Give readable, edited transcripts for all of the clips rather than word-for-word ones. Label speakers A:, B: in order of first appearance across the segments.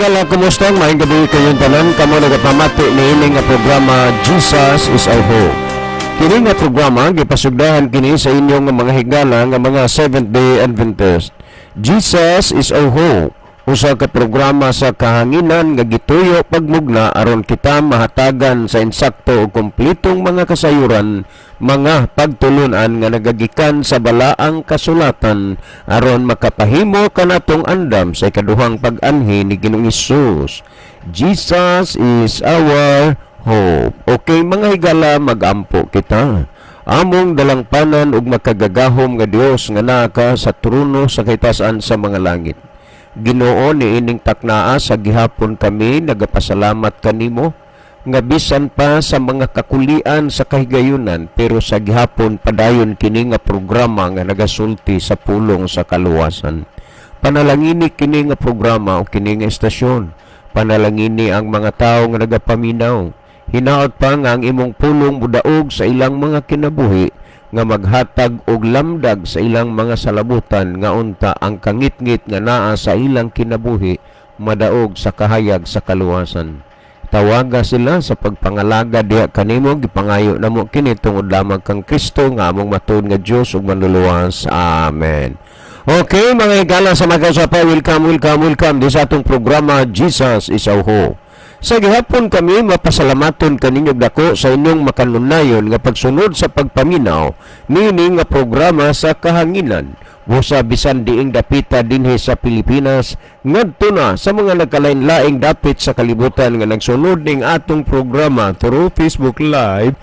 A: Higala, kumusta? Maayong gabii kayong tanan kamo nagapamati niini nga programa, Jesus is Our Hope. Kini nga programa gipasugdahan kini sa inyong nga mga higala nga mga Seventh Day Adventist. Jesus is Our Hope. Usa ka programa sa kahanginan nga gituyo pagmugna aron kita mahatagan sa insakto ug kompletong mga kasayuran, mga pagtulunan nga nagagikan sa balaang kasulatan aron makapahimo kanatong andam sa ikaduhang pag-anhi ni Ginoong Hesus. Jesus is our hope. Okay, mga higala, magampo kita. Among dalangpanan ug makagagahom nga Dios nga naa ka sa trono sa kahitasan sa mga langit. Ginoo, niining taknaa sa gihapon kami nagapasalamat kanimo nga bisan pa sa mga kakulian sa kahigayunan, pero sa gihapon padayon kini nga programa nga nagasulti sa pulong sa kaluwasan. Panalangini kini nga programa o kini nga estasyon. Panalangini ang mga tawo nga nagapaminaw. Hinaot pa nga ang imong pulong mudaog sa ilang mga kinabuhi nga maghatag og lamdag sa ilang mga salabutan, nga unta ang kangitngit nga naa sa ilang kinabuhi madaog sa kahayag sa kaluwasan. Tawaga sila sa pagpangalaga diha kanimo. Gipangayo namo kini tungod lamang kang Kristo nga among matuod nga Dios ug Manluluwas. Amen. Okay, mga higala sa mga, welcome, welcome, welcome di sa atong programa, Jesus is Our Hope. Sa gihapon kami mapasalamaton kaninyo dako sa inyong makanunayon nga pagsunod sa pagpaminaw niini nga programa sa kahanginan. Busa bisan diing dapita dinhi sa Pilipinas ngadto na sa mga nagkalain-laing dapit sa kalibutan nga nagsunod ning atong programa through Facebook Live.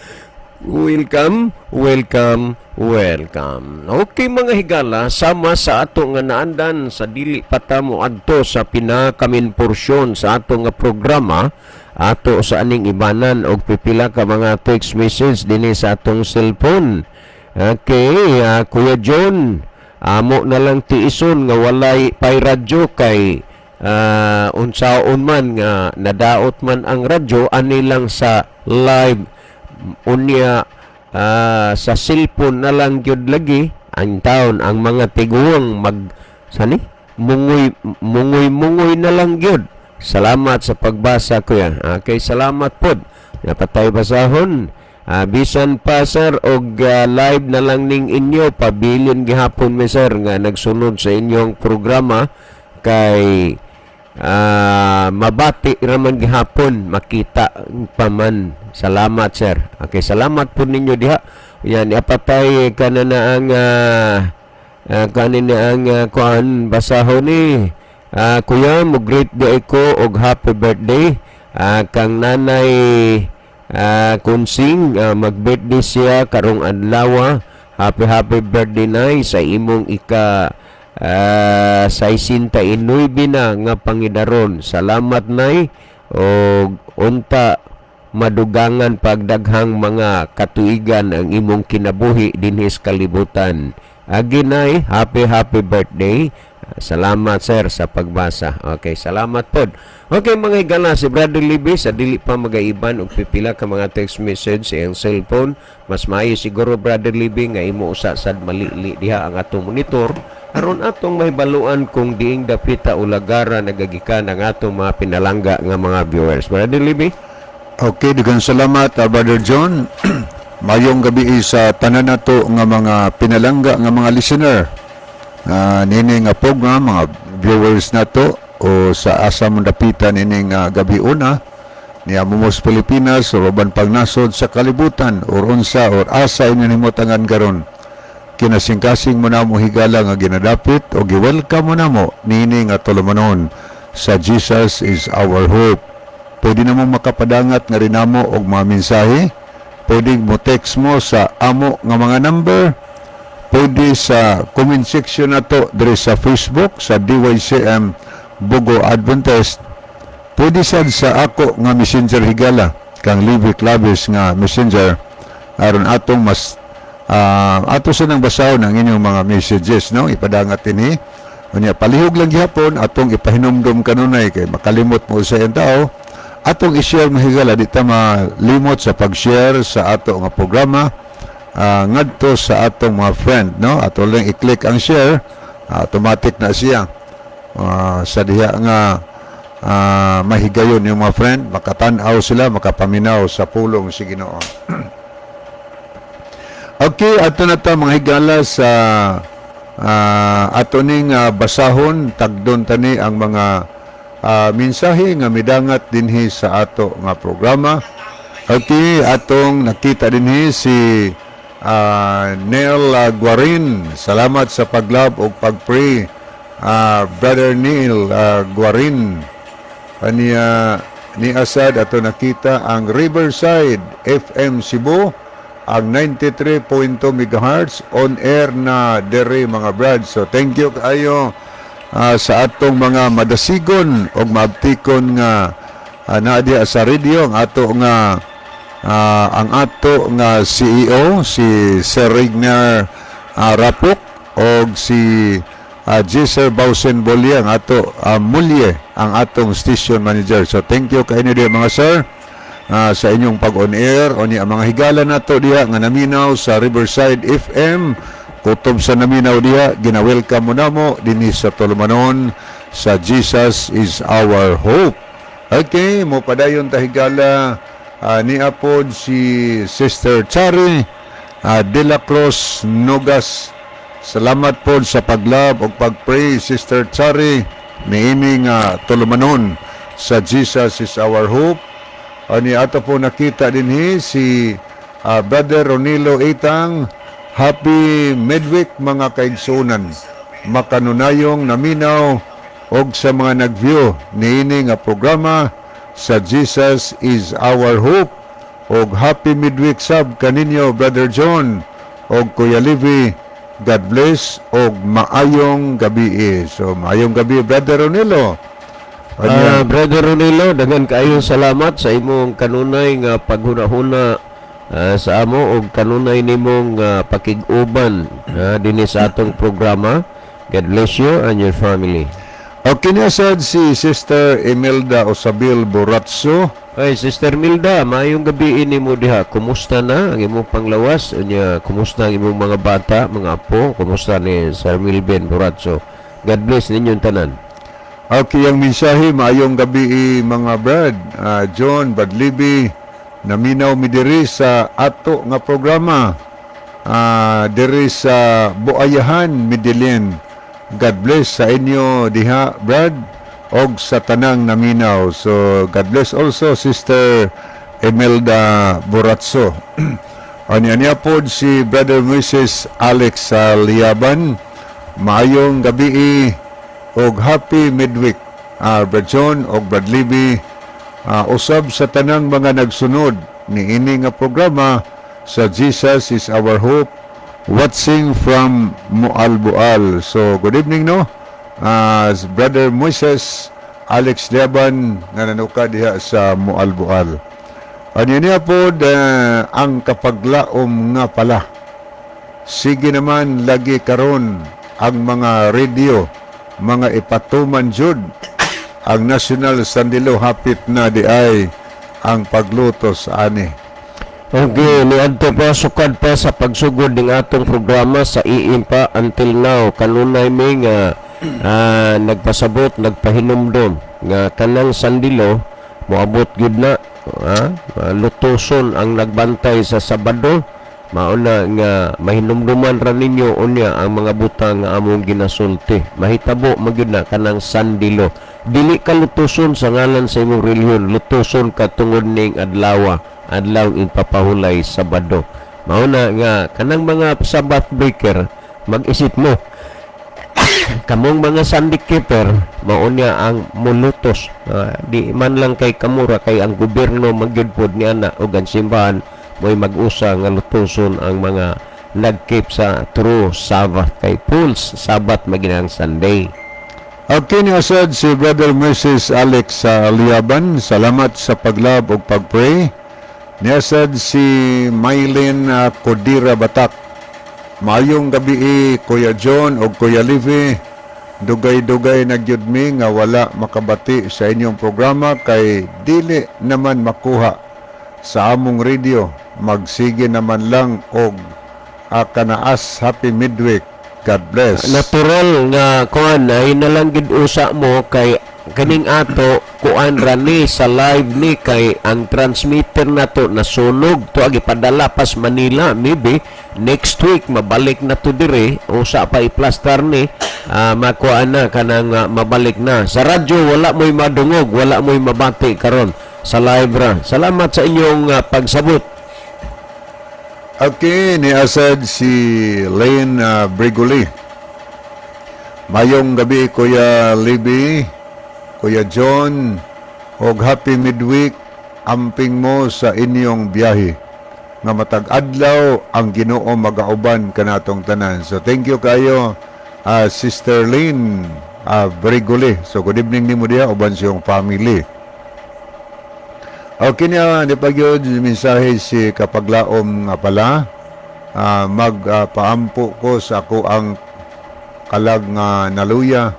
A: Welcome, welcome, welcome. Okay, mga higala, sama sa ato nga naandan sa dili pa ta moadto sa pinaka-main porsyon sa ato nga programa, ato sa aning ibanan og pipila ka mga text message dinhi sa atong cellphone. Okay, Kuya John, amo na lang tiison nga walay pay radyo kay unsaon man nga nadaot man ang radyo, ani lang sa live, unya sa cellphone na lang gyud lagi ang taon ang mga tiguang mag sani mungoy mungoy mungoy na lang gyud. Salamat sa pagbasa, kuya. Okay, salamat pod. Napatay basahon. Bisan pa sir og live na lang ning inyo, pabilin gihapon mi sir nga nagsunod sa inyong programa kay mabati raman gihapon, makita pa man. Salamat, sir. Okay, salamat po ninyo diha. Yan, apatay kana na ang kanin na ang kuan basahon ni kuya mo, greet di ko og happy birthday kang Nanay Kunsing, mag-birthday siya karong adlaw. Happy happy birthday, Nay, sa imong ika 69 na nga pangidaron. Salamat, Nay, og unta madugangan pagdaghang mga katuigan ang imong kinabuhi dinhi sa kalibutan. Agi, Nay, happy happy birthday. Salamat, sir, sa pagbasa. Okay, salamat pod. Okay, mga higala, si Brother Libby sa dili pa magaiban og pipila ka mga text message sa iyang cellphone. Mas maayo siguro, Brother Libby, nga imo usa sad malili diha ang atong monitor aron atong mahibaluan kung diing dapita o lagara nagagikan ang atong mga pinalangga nga mga viewers. Brother Libby?
B: Okay, daghang salamat, Brother John. Mayong gabi sa tanan nato nga mga pinalangga nga mga listener. Nini nga program, mga viewers nato o sa asa mong dapitan ini nga gabi una niya mo sa Pilipinas o uban pang nasod sa kalibutan or unsa or asa inyo himutangan karon. Kinasingkasing mo namo, higala, nga ginadapit o gi-welcome mo namo nini nga tulumanon sa Jesus is Our Hope. Pwede na mo makapadangat nga rin namo og mga mensahe. Pwede mo text mo sa amo nga mga number. Pwede sa comment section nato diri sa Facebook sa DYCM Bogo Adventist. Pwede sad sa ako nga messenger, higala, kang Libby Claves nga messenger, aron atong mas ato sa nang basahon ang inyong mga messages, no? Ipadangat ini. Unya palihog lang gihapon atong ipahinumdom kanunay kay makalimot mo sa iyang tao. Atong i-share, mahigala, di ta malimot sa pag-share sa ato nga programa ngadto sa atong mga friend, no? Ato lang i-click ang share, automatic na siya sa diha nga Mahigayon yung mga friend, makatanaw sila, makapaminaw sa pulong sa Ginoo. Okay, ato na ta, mga higala, sa ato ning basahon, tagdon tani ang mga mensahe nga midangat dinhi sa ato nga programa. Okay, atong nakita dinhi si Neil Guarin. Salamat sa pag-love ug pag-pray. Brother Neil Guarin. Aniya ni Asad ato nakita ang Riverside FM Cebu, ang 93.2 MHz, on air na dere, mga brad. So thank you kaayo sa atong mga madasigon og maabtikon nga naa diha sa radio, ang ato nga CEO, si Sir Rigner Rapok, og si Jesser Bausen Bolye, ang ato Mulye, ang atong station manager. So thank you kaayo diha, mga sir, sa inyong pag-on air o ni ang mga higala nato diha nga naminaw sa Riverside FM. Kutob sa naminaw diha, gina-welcome mo namo dinhi sa tulumanon sa Jesus is Our Hope. Okay, mo padayon ta, higala. Ni apod si Sister Chari De La Cruz Nogas. Salamat po sa pag-love ug pag-pray, Sister Chari, niini nga tulumanon sa Jesus is Our Hope. Ani ato po nakita dinhi si Brother Ronilo Itang. Happy midweek, mga kaigsunan. Makanunayong naminaw og sa mga nag-view niini nga programa sa Jesus is Our Hope, og happy midweek sab kaninyo, Brother John og Kuya Levi. God bless og maayong gabi. So maayong gabi, Brother Ronilo. Anya,
A: Brother Ronilo, daghan kaayo salamat sa imong kanunay nga paghunahuna sa amo og kanunay nimong pakig-uban dinhi sa atong programa. God bless you and your family.
B: Okay niya sad si Sister Imelda Osabil Boratso.
A: Ay, Sister Milda, maayong gabi nimo diha. Kumusta na ang imong panglawas? Unya, kumusta ang imong mga bata, mga apo? Kumusta ni Sir Milben Boratso? God bless ninyong tanan.
B: Okay, ang mensahe, maayong gabi mga brad. John, Brad Libby, naminaw mi diri sa ato nga programa. Diri sa Buayahan, Medellin. God bless sa inyo diha, Brad, og sa tanang naminaw. So, God bless also, Sister Imelda Boratso. Ani niya pod si Brother Mrs. Alex Liaban. Maayong gabi og happy midweek. Brad John og Brad Libby, usab sa tanang mga nagsunod ni ini nga programa sa Jesus is Our Hope, watching from Moalboal. So good evening, no? Brother Moises Alex Liaban nga nanuka diha sa Moalboal. Ano niya po ang kapaglaom nga pala. Sige naman lagi karon ang mga radio, mga ipatuman jud ang National Sandilo, hapit na di ay ang paglutos ani.
A: Okay, niadto pa sukad pa sa pagsugod ning atong programa sa iim pa until now, kanunay mi nga nagpasabot, nagpahinumdom nga kanang sandilo moabot gyud na, lutuson ang nagbantay sa Sabado. Mao na nga mahinumduman ra ninyo unya ang mga butang nga among ginasulti. Mahitabo magyud na kanang sandilo. Dili ka lutuson sa ngalan sa imong relihiyon, lutuson ka tungod ning adlaw, adlaw ipapahulay, Sabado. Mao na nga kanang mga Sabbath breaker, mag-isip mo. Kamong mga Sunday keeper, mao niya ang mulutos. Di man lang kay kamura, kay ang gobyerno magyud pod ni ana ug ang simbahan mo'y mag-usa nga lutuson ang mga nag-keep sa true Sabbath, kay false Sabbath maginang Sunday.
B: Okay ni asad si Brother Mrs. Alex sa Liaban. Salamat sa pag-love ug pag-pray. Niasad si Mylene Codira Batak. Maayong gabi, Kuya John ug Kuya Livy. Dugay-dugay na gyud mi nga wala makabati sa inyong programa kay dili naman makuha sa among radio. Magsige naman lang og kanaas. Happy midweek. God bless.
A: Natural nga kuan ay nalang gid usa mo kay Kining ato kuan ra ni, sa live ni, kay ang transmitter nato nasunog to, agi padala pas Manila. Maybe next week mabalik na to dire, usa pa i-plaster ni, makuan na kanang mabalik na. Sa radyo wala mo'y madungog, wala mo'y mabati karon, sa live ra. Salamat sa inyong pagsabot.
B: Okay, ni asad si Lane Brigoli. Mayong gabi, Kuya Libby, Kuya John, og happy midweek. Amping mo sa inyong biyahe. Nga matag adlaw ang Ginoo magauban kanatong tanan. So thank you kayo, Sister Lane Brigoli. So good evening nimo diha uban sa iyong family. Okay niya, di pa gyud mensahe si Kapaglaom nga pala. Magpaampo ko sa ako ang kalag nga naluya.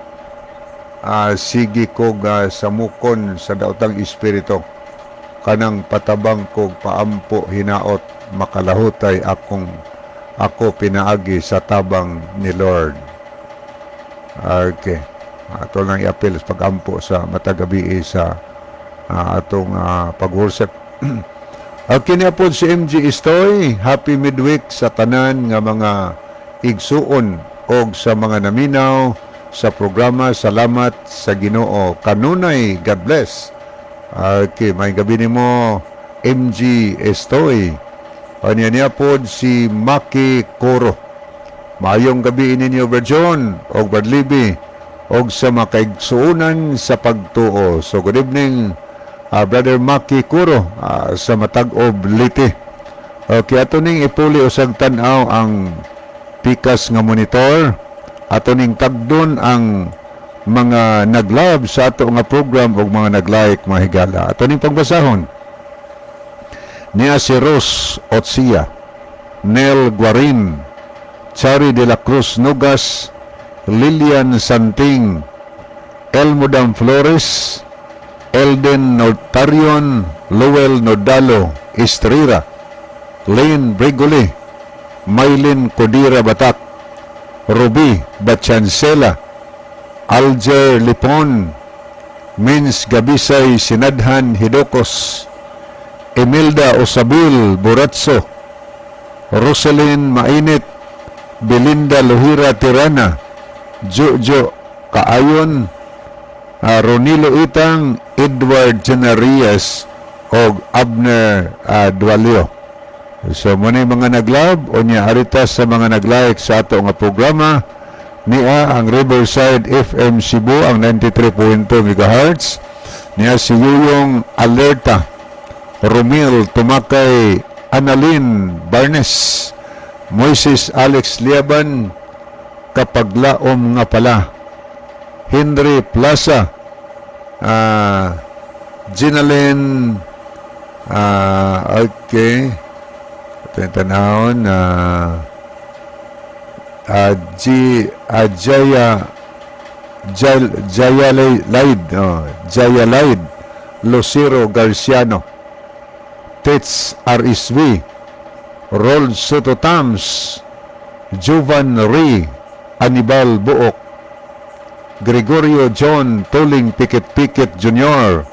B: Sige ko samukon sa daotang espiritu. Kanang patabang kog paampo hinaot makalahutay akong ako pinaagi sa tabang ni Lord. Okay. Ato lang i-appeal sa pagampo sa matag gabi sa atong pag-worship. Okay niya po si MG Istoy, happy midweek sa tanan nga mga igsuon og sa mga naminaw sa programa. Salamat sa Ginoo. Kanunay, God bless. Okay, may gabi nimo, MG Estoy. Anya niya po si Maki Koro. Maayong gabi ninyo, Brad John og Brad Libby og sa makaigsuonan sa pagtuo. So good evening, Brother Maki Kuro sa Matag-ob, Leyte. Okay, ato ning ipuli usag tan-aw ang pikas nga monitor. Ato ning tagdon ang mga nag-love sa ato nga program ug mga nag-like, mga higala. Ato ning pagbasahon. Niya si Rose Otsia, Nel Guarin, Chari de la Cruz Nugas, Lilian Santing, Elmodam Flores, Elden Notarion, Lowell Nodalo, Estrera, Lane Brigoli, Mylene Codira Batak, Ruby Bachancela, Alger Lipon, Mins Gabisay Sinadhan Hidokos, Emilda Osabil Buratso, Roselyn Mainit, Belinda Luhira Tirana, Jojo Kaayon, Ronilo Itang, Edward Genarias, og Abner Dualio. So, muna yung mga nag-love o niya arita sa mga nag-like sa ato nga programa. Niya ang Riverside FM Cebu, ang 93.2 MHz. Niya si Yuyong Alerta, Romil Tumakay, Annalyn Barnes, Moises Alex Liaban, Kapaglaom nga pala, Henry Plaza, Ginalyn, okay, ito yung tanahon, G, Jaya, Jaya, Jaya Laid, oh, Jaya Laid, Lucero Garciano, Tets RSV, Rol Soto Tams, Jovan Ray, Anibal Buok, Gregorio John Tuling Pikit Pikit Jr.,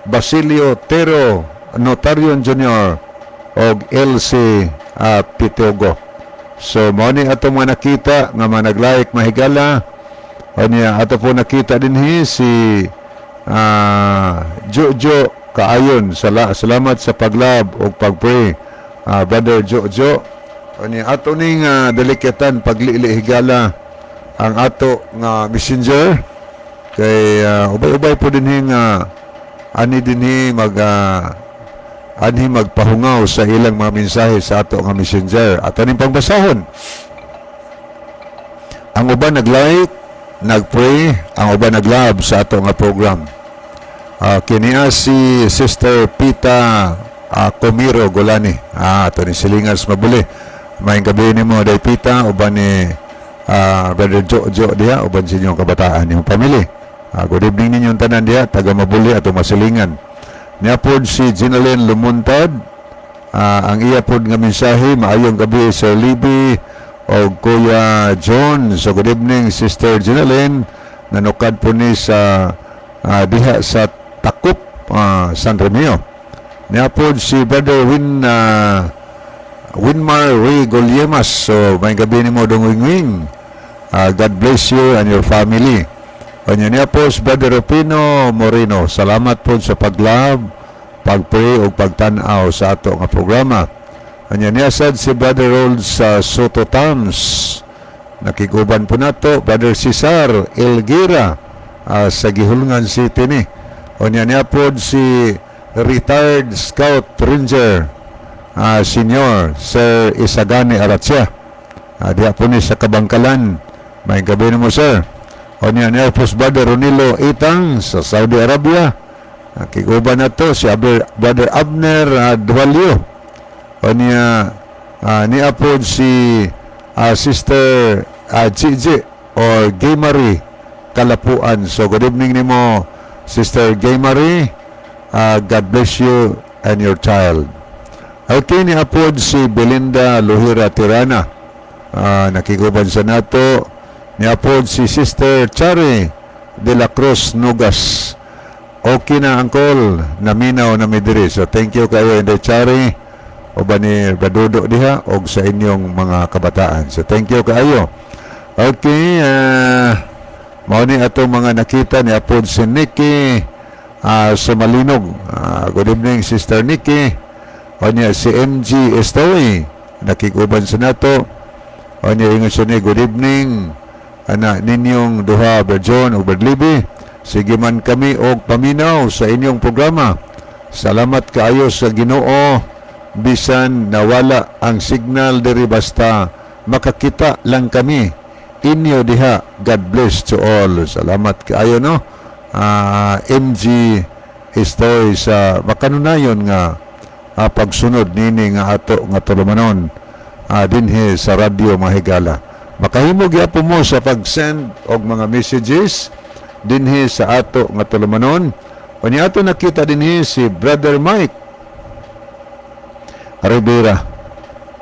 B: Basilio Tero Notarion Jr., og LC Pitogo. So, mao ni ato mga nakita nga mga nag-like, mahigala. O niya, ato po nakita din si Jojo Kaayon. Salamat sa pag-love o pag-pray, Brother Jojo. O niya, ato ning delikatan paglili, higala, ang ato nga messenger kay ubay-ubay po din nga ani dinhi mag anhi magpahungaw sa ilang mga mensahe sa ato nga messenger. Ato ning pagbasahon. Ang uban nag-like, nag-pray, ang uban nag-love sa ato nga program. Kiniya si Sister Pita Comiro Golani. Ato ni silingas mabuli. Maayong gabi nimo, Day Pita, uban ni Brother Jojo diha, uban sa inyong kabataan, inyong pamilya. Good evening ninyong tanan diha, taga Mabuli ato masilingan. Niya pod si Ginalyn Lumuntad. Ang iya pod nga mensahe, "Maayong gabi, Sir Libby o Kuya John." So good evening, Sister Ginalyn. Nanukad po ni sa diha sa Takup, San Romeo. Naa pod si Brother Winmar Ray Golyemas. So, maayong gabii nimo, Dong Wing Wing. God bless you and your family. Kanya niya po si Brother Rufino Moreno. Salamat po sa pag-love, pag-pray o pagtanaw sa ato nga programa. Kanya niya sad si Brother Rolls sa Soto Tams. Nakiguban po nato Brother Cesar Elgira sa Guihulngan City ni. Kanya niya po si retired Scout Ranger Senior Sir Isagani Aratsia. Diha po ni sa Kabangkalan. Maayong gabii nimo, sir. O niya niya po si Brother Ronilo Itang sa Saudi Arabia. Nakiguban na to si Brother Abner Dualio. O niya niya po si Sister Gigi or Gay Marie Kalapuan. So good evening nimo, Sister Gay Marie. God bless you and your child. Okay, niya po si Belinda Luhira Tirana. Nakiguban sa nato. Niya po si Sister Chari de la Cruz Nugas. Okay na, Uncle, naminaw na mi diri. So thank you kayo, Inday Chari, uban ni Badudo diha og sa inyong mga kabataan. So thank you kaayo. Okay, mao ni atong mga nakita. Ni apod si Nikki Sumalinog. Good evening, Sister Nikki. O niya si MG Estoy, nakiguban sa nato. O niya ingon siya ni, "Good evening ana ninyong duha, Berjon ug Berlibi. Sige man kami og paminaw sa inyong programa. Salamat kaayo sa Ginoo bisan nawala ang signal diri, basta makakita lang kami inyo diha. God bless to all." Salamat kaayo, no? MG Estoy sa makanunayon nga pagsunod nini nga ato nga tulumanon dinhi sa Radyo Mahigala. Makahimo gyapon mo sa pag-send og mga messages dinhi sa ato nga tulumanon. Unya ato nakita dinhi si Brother Mike Rivera,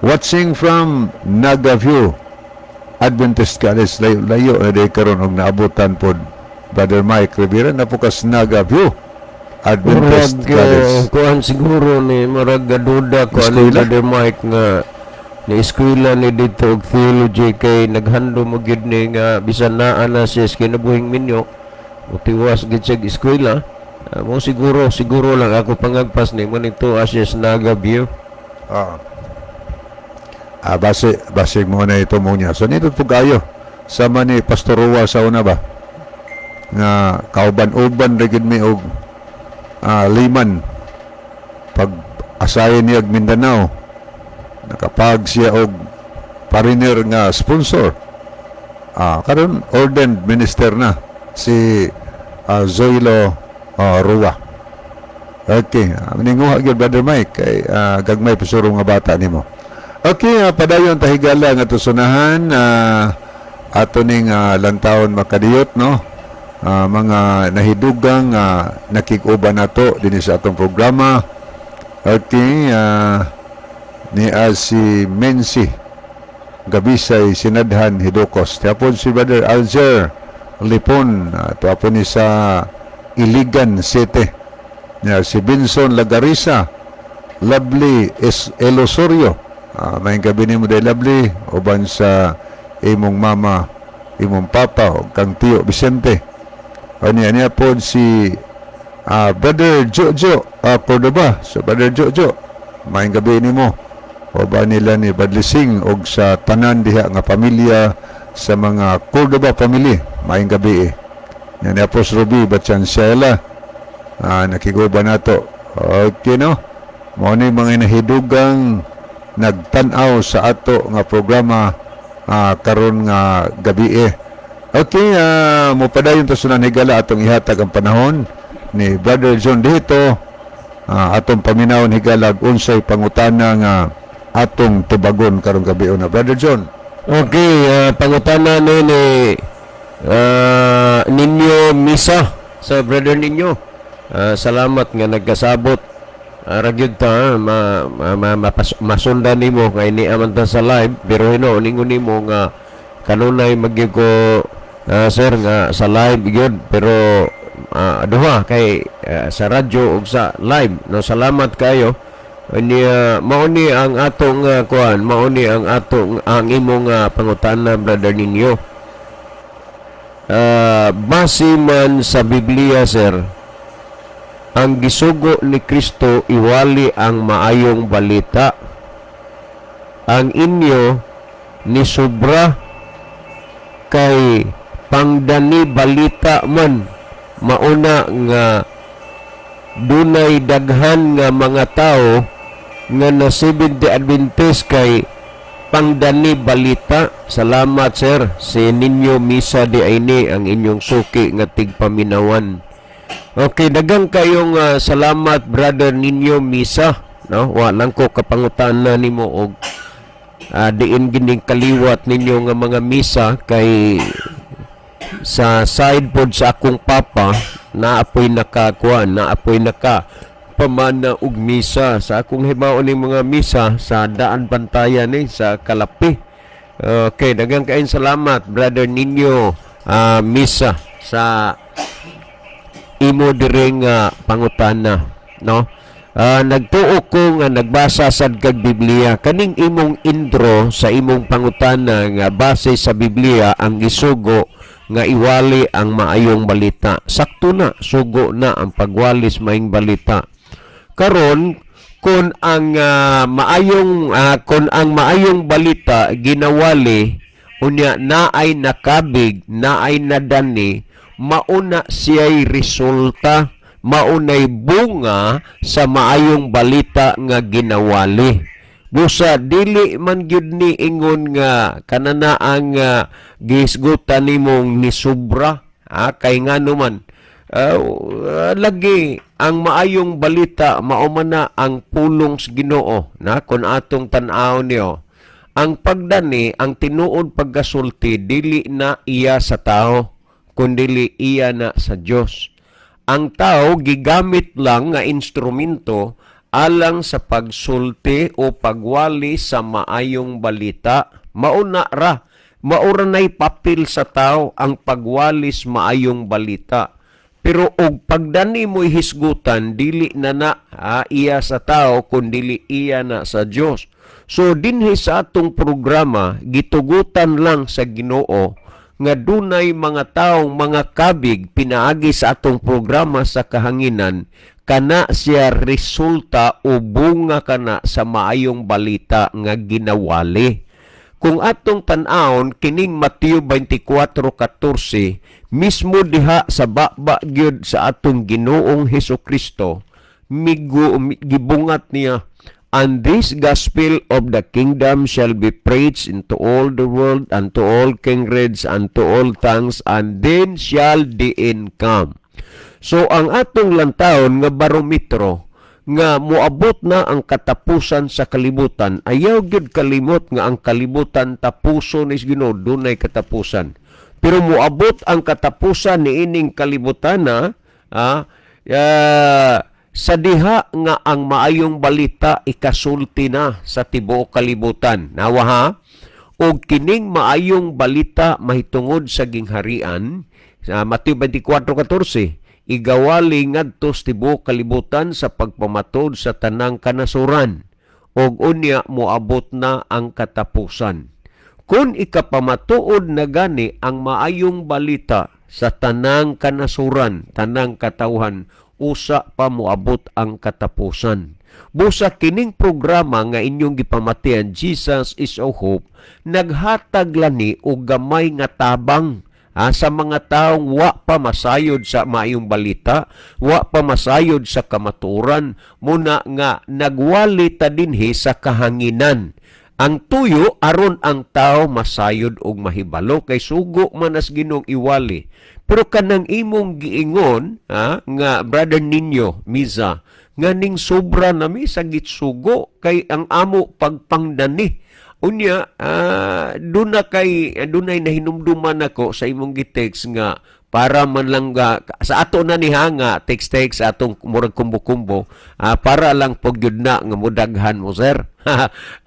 B: watching from Nagaview Adventist College. Layo, layo na day karon og naabutan pod, Brother Mike Rivera, napukas Nagaview Adventist
A: Murag
B: College.
A: Kuan siguro ni, murag gaduda ko ani
B: Eskwela?
A: Brother Mike nga ni eskwela ni dito og theology, kay naghandom mo gyud ni nga bisan naa na siya sa kinabuhing minyo, motiwas gid siya og eskwela. Mo siguro, siguro lang ako pangagpas ni mo nito siya sa Naga View.
B: Ah. Base base mo na ito mo niya. So nito po kayo sama ni Pastor Rua sa una ba nga kauban-uban ra gid mi og liman pag asayin niya og Mindanao. Nakapag siya og pariner nga sponsor. Karon ordained minister na si Zoilo Rua. Okay, ninguha gyud, Brother Mike, kay gagmay pa nga bata nimo. Okay, padayon ta, higala, nga tusunahan ato ning lantawon makadiyot, no? Mga nahidugang nakig-uban nato dinhi sa atong programa. Okay, ni si Mensi Gabisay Sinadhan Hidokos. Tapon si Brother Alger Lipon, uh, ni sa Iligan City. Ya, si Binson Lagarisa, Lovely Es Elosorio. Maayong gabii nimo day, Lovely, uban sa imong mama, imong papa, o kang tiyo Vicente. O niya niya po si Brother Jojo Cordoba. So Brother Jojo, maayong gabii nimo. Uban nila ni Badlising og sa tanan diha nga pamilya sa mga Cordoba family. Maayong gabii. Yan niya po si Ruby Bachansela. Nakiguban nato. Okay, no? Mao ni mga nahidugang nagtan-aw sa ato nga programa karon nga gabi eh. Okay, mopadayon ta sunan, higala, atong ihatag ang panahon ni Brother John dito. Atong paminawon, higala, unsay pangutana nga atong tubagon karong gabi una, Brother John.
A: Okay, pangutana ni Ninyo Misa sa Brother Ninyo. Salamat nga nagkasabot. Ra gyud ta masundan nimo kay ni aman ta sa live, pero hino ningon nimo nga kanunay magyud ko sir nga sa live gyud, pero Duha kay sa radyo ug sa live, no? Salamat kayo. Niya mao ni ang atong kuan, mao ni ang atong ang imong pangutana, Brother Ninyo. Base man sa Biblia, sir, ang gisugo ni Kristo iwali ang maayong balita. Ang inyo ni sobra kay pangdani balita man, mauna nga dunay daghan nga mga tao nga na Seventh Day Adventist kay pangdani balita. Salamat, sir. Si Ninyo Misa di ini ang inyong suki nga tigpaminawan. Okay, dagang kayong salamat, Brother Ninyo Misa, no? Wa lang ko kapangutana nimo og diin gining kaliwat ninyo nga mga misa kay sa side pod sa akong papa naapoy nakakuan, naapoy naka pamana og misa sa akong himaon ning mga misa sa Daan Bantayan ni sa Kalapi. Okay, daghang kayong salamat, Brother Ninyo Misa, sa imo diring pangutana, no? Nagtuo ko nga nagbasa sad kag Biblia kaning imong intro sa imong pangutana nga base sa Biblia ang gisugo nga iwali ang maayong balita. Sakto na, sugo na ang pagwalis maayong balita. Karon kung ang maayong balita ginawali, unya naay nakabig, naay nadani, mauna siya'y resulta, maunay bunga sa maayong balita nga ginawali. Busa dili man gyud ni ingon nga kanana ang gihisgutan nimong ni sobra, kay ngano man lagi ang maayong balita mao man na ang pulong sa Ginoo na kung atong tan-aw niyo ang pagdani, ang tinuod pagkasulti dili na iya sa tao kundili iya na sa Dios. Ang tao gigamit lang nga instrumento alang sa pagsulti o pagwali sa maayong balita. Mauna ra, maura na'y papel sa tao ang pagwalis maayong balita. Pero og pagdani mo'y hisgutan, dili na na iya sa tao, kundili iya na sa Dios. So dinhi sa atong programa, gitugutan lang sa Ginoo nga dunay mga taong mga kabig pinaagi sa atong programa sa kahanginan, kana siya resulta o bunga kana sa maayong balita nga ginawali. Kung atong tan-awon kining Mateo 24:14 mismo diha sa baba gyud sa atong Ginoong Hesus Kristo, migo gibungat niya, "And this gospel of the kingdom shall be preached into all the world and to all kindreds and to all tongues, and then shall the end come." So ang atong lantawon nga barometro nga moabot na ang katapusan sa kalibutan, ayaw gyud kalimot nga ang kalibutan tapuson is Ginoo, dunay katapusan. Pero moabot ang katapusan niining kalibutan na sa diha nga ang maayong balita ikasulti na sa tibuok kalibutan. Nawa ha? Og kining maayong balita mahitungod sa gingharian sa Mateo 24:14 igawali ngadto sa tibuok kalibutan sa pagpamatod sa tanang kanasuran og unya moabot na ang katapusan. Kung ikapamatuod na gani ang maayong balita sa tanang kanasuran, tanang katawhan, usa pa moabot ang katapusan. Busa kining programa nga inyong gipamatian, Jesus is a Hope, naghatag lani og gamay nga tabang sa mga taong wa pa masayod sa maayong balita, wa pa masayod sa kamatuoran, muna nga nagwali ta dinhi sa kahanginan. Ang tuyo aron ang tao masayod og mahibalo kay sugo man as Ginoong iwali. Pero kanang imong giingon nga Brother Ninyo Miza nga ning sobra na mi sa gitsugo kay ang amo pagpangdani. Unya duna kay dunay nahinumduman nako sa imong gitext nga para man lang ga, sa ato na niha nga text-text atong murag kumbo-kumbo, para lang pog gyud na nga mudaghan mo, sir.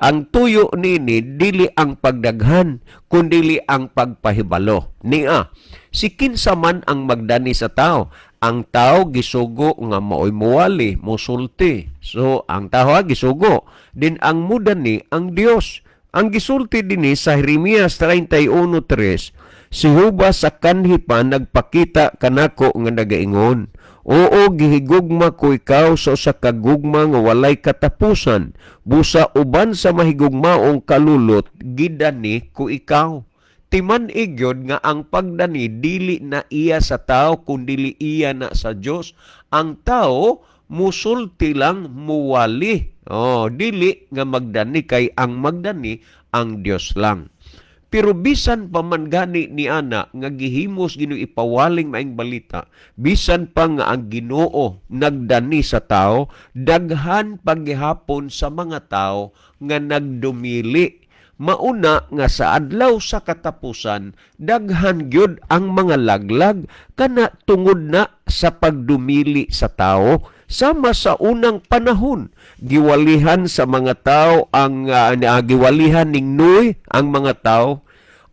A: Ang tuyo nini dili ang pagdaghan kundili ang pagpahibalo. Nia Si kinsa man ang magdani sa tao? Ang tao gisugo nga maoy muwali, musulti. So ang tao gisugo. Din ang mudani ang Dios. Ang gisulti dinhi sa Jeremias 31:3, "Si Jehova sa kanhi pa nagpakita kanako nga nagaingon, 'Oo, gihigugma ko ikaw sa usa ka gugma nga walay katapusan. Busa uban sa mahigugmaong kalulot, gidani ko ikaw.'" Timan-i gyud nga ang pagdani dili na iya sa tao kundili iya na sa Dios. Ang tao musulti lang, muwali. Oh, dili nga magdani kay ang magdani ang Dios lang. Pero bisan pa man gani ni ana nga gihimos Ginoo ipawaling maayong balita, bisan pa nga ang Ginoo nagdani sa tao, daghan paghihapon sa mga tao nga nagdumili. Mauna nga sa adlaw sa katapusan, daghan gyud ang mga laglag kana tungod na sa pagdumili sa tao. Sama sa unang panahon, giwalihan sa mga tao ang giwalihan ning Noe ang mga tao.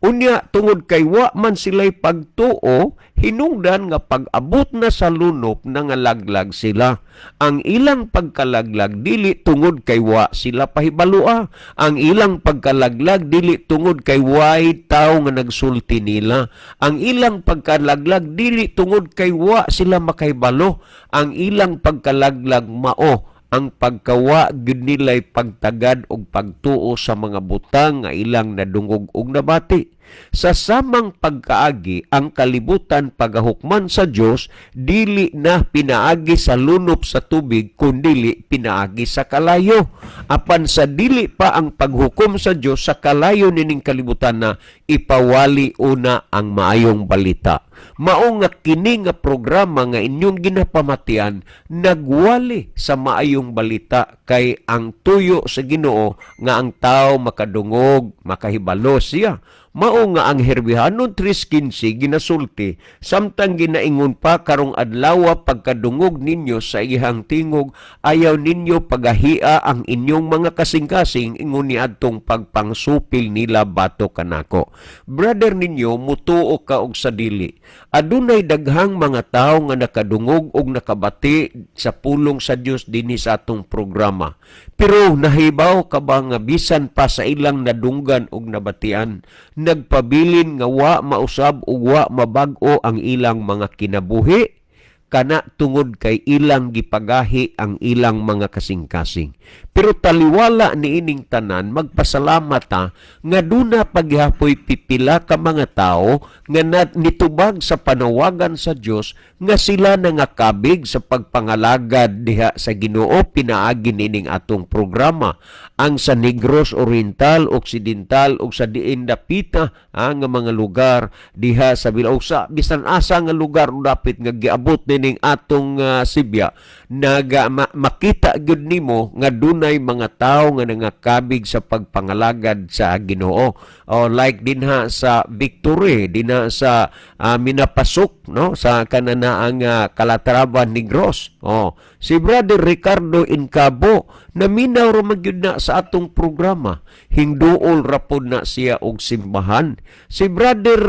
A: Unya tungod kay wa man sila'y pagtuo, hinungdan nga pag-abot na sa lunop, nangalaglag sila. Ang ilang pagkalaglag dili tungod kay wa sila pahibalua. Ang ilang pagkalaglag dili tungod kay way tao nga nagsulti nila. Ang ilang pagkalaglag dili tungod kay wa sila makahibalo. Ang ilang pagkalaglag mao ang pagkawa gyud nila'y pagtagad og pagtuo sa mga butang nga ilang nadungog og nabati. Sa samang pagkaagi, ang kalibutan pagahukman sa Dios dili na pinaagi sa lunop sa tubig kundili pinaagi sa kalayo. Apan sa dili pa ang paghukom sa Dios sa kalayo nining kalibutan na ipawali una ang maayong balita. Mao nga kini nga programa nga inyong ginapamatian nagwali sa maayong balita kay ang tuyo sa Ginoo nga ang tao makadungog, makahibalo siya. Mao nga ang Herbihanon 3:15 ginasulti, "Samtang ginaingon pa karong adlaw, pagkadungog ninyo sa iyang tingog, ayaw ninyo pagahia ang inyong mga kasing-kasing ingon niadtong pagpangsupil nila batok kanako." Brother ninyo, mutuo ka og sa dili, adunay daghang mga tawo nga nakadungog og nakabati sa pulong sa Dios dinhi sa atong programa. Pero nahibaw ka ba nga bisan pa sa ilang nadunggan og nabatian, nagpabilin nga wa mausab ug wa mabag-o ang ilang mga kinabuhi? Kana tungod kay ilang gipagahi ang ilang mga kasing-kasing. Pero taliwala ni ining tanan, magpasalamat ta nga duna paghihapoy pipila ka mga tao nga nitubag sa panawagan sa Dios nga sila nangakabig sa pagpangalagad diha sa Ginoo pinaagi nining atong programa. Ang sa Negros Oriental, Occidental ug sa diin dapita nga mga lugar diha sa Bilao, sa bisan asa nga lugar dapit nga giabot nining atong sibya, naga makita gyud nimo nga dunay mga tawo nga nangakabig sa pagpangalagad sa Ginoo. O like dinha sa Victory, dinha sa Minapasok, no, sa kananaang Calatrava, Negros. Oh, si Brother Ricardo Incabo, naminaw ra man gyud na sa atong programa. Hingduol ra pod na siya og simbahan. Si Brother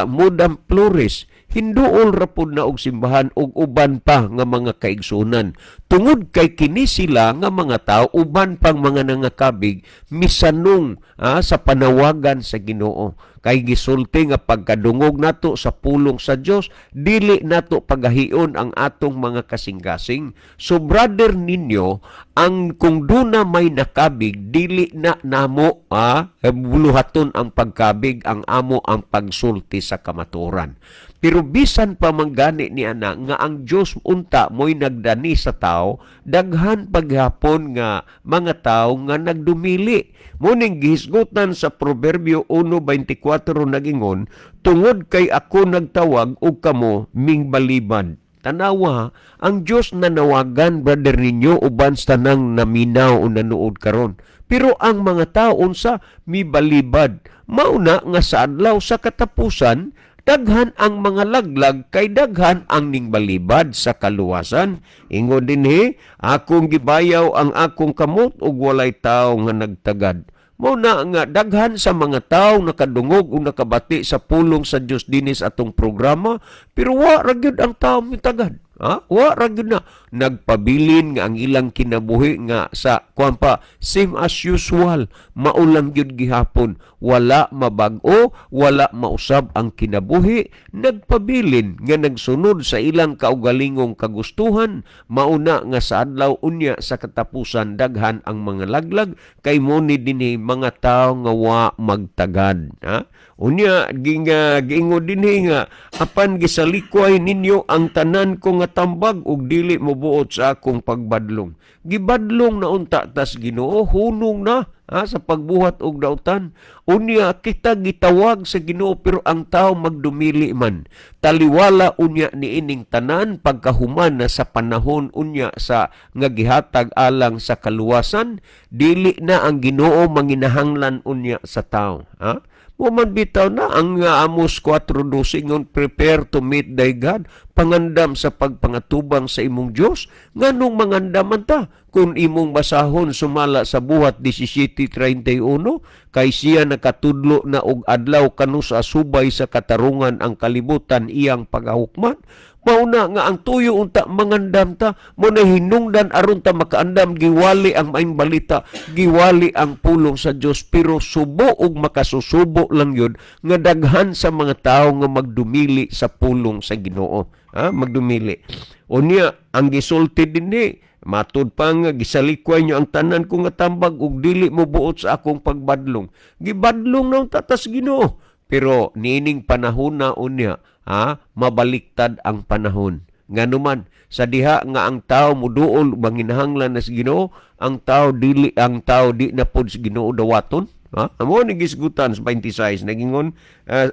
A: Mudam Flores, hinduol ra pod na og simbahan ug uban pa nga mga kaigsunan. Tungod kay kini sila nga mga tao, uban pang mga nangakabig, misanong sa panawagan sa Ginoo. Kay gisulti nga pagkadungog nato sa pulong sa Dios, dili nato pagahion ang atong mga kasing-kasing. So brother ninyo, ang kung duna may nakabig, dili na namo buluhaton ang pagkabig, ang amo ang pagsulti sa kamatuoran. Pero bisan pa man gani ni ana nga ang Dios unta mo'y nagdani sa tao, daghan paghapon nga mga tao nga nagdumili. Muning gihisgutan sa Proverbio 1:24 nagingon, "Tungod kay ako nagtawag ug kamo mingbalibad." Tanawa, ang Dios nanawagan, brother ninyo, uban sa tanang naminaw o nanuod karon. Pero ang mga tao unsa? Mibalibad. Mauna nga sa adlaw sa katapusan, daghan ang mga laglag kay daghan ang ningbalibad sa kaluwasan. Ingon dinhi, "Akong gibayaw ang akong kamot ug walay tawo nga nagtagad." Mao na nga daghan sa mga tawo nakadungog o nakabati sa pulong sa Dios dinhi sa atong programa, pero wa ra gyud ang tao mitagad. Ha? Wa ra gyud na nagpabilin nga ang ilang kinabuhi nga sa kuan pa, same as usual, maulang gyud gihapon, wala mabag-o, wala mausab ang kinabuhi, nagpabilin nga nagsunod sa ilang kaugalingong kagustuhan. Mauna nga sa adlaw unya sa katapusan, daghan ang mga laglag kay mo ni dinhi mga tawo nga wa magtagad, ha? Unya ginga giingon dinhi nga apan gisalikway ninyo ang tanan ko nga tambag ug dili mobuot sa akong pagbadlong. Gibadlong na unta tas Ginoo, hunong na, ha, sa pagbuhat og dautan. Unya kita gitawag sa Ginoo, pero ang tao magdumili man. Taliwala unya niining tanan, pagkahuman na sa panahon unya sa nga gihatag alang sa kaluwasan, dili na ang Ginoo manginahanglan unya sa tao, ha? Mo man bitaw na ang Amos 4:12 ngon, "Prepare to meet thy God," pangandam sa pagpangatubang sa imong Dios. Nganong mangandaman ta kung imong basahon sumala sa Buhat 17:31, kay siya nakatudlo na og adlaw kanus subay sa katarungan ang kalibutan iyang pagahukman? Mauna nga ang tuyo unta mangandam ta mo na hinungdan aron ta makaandam, giwali ang maayong balita, giwali ang pulong sa Dios, pero subo og makasusubo lang yun nga daghan sa mga tawo nga magdumili sa pulong sa Ginoo, ha? Magdumili unya ang gisulti dinhi, matud pa nga gisalikway nyo ang tanan ko nga tambag ug dili mo buot sa akong pagbadlong. Gibadlong na unta tas Ginoo, pero niining panahon na unya, ha, mabaliktad ang panahon. Nganuman sa diha nga ang tao muduol manginahanglan na sa Ginoo, ang tao dili, ang tao di na pod sa Ginoo dawaton. Ha? Amo ni gisgutan sa 26 nagingon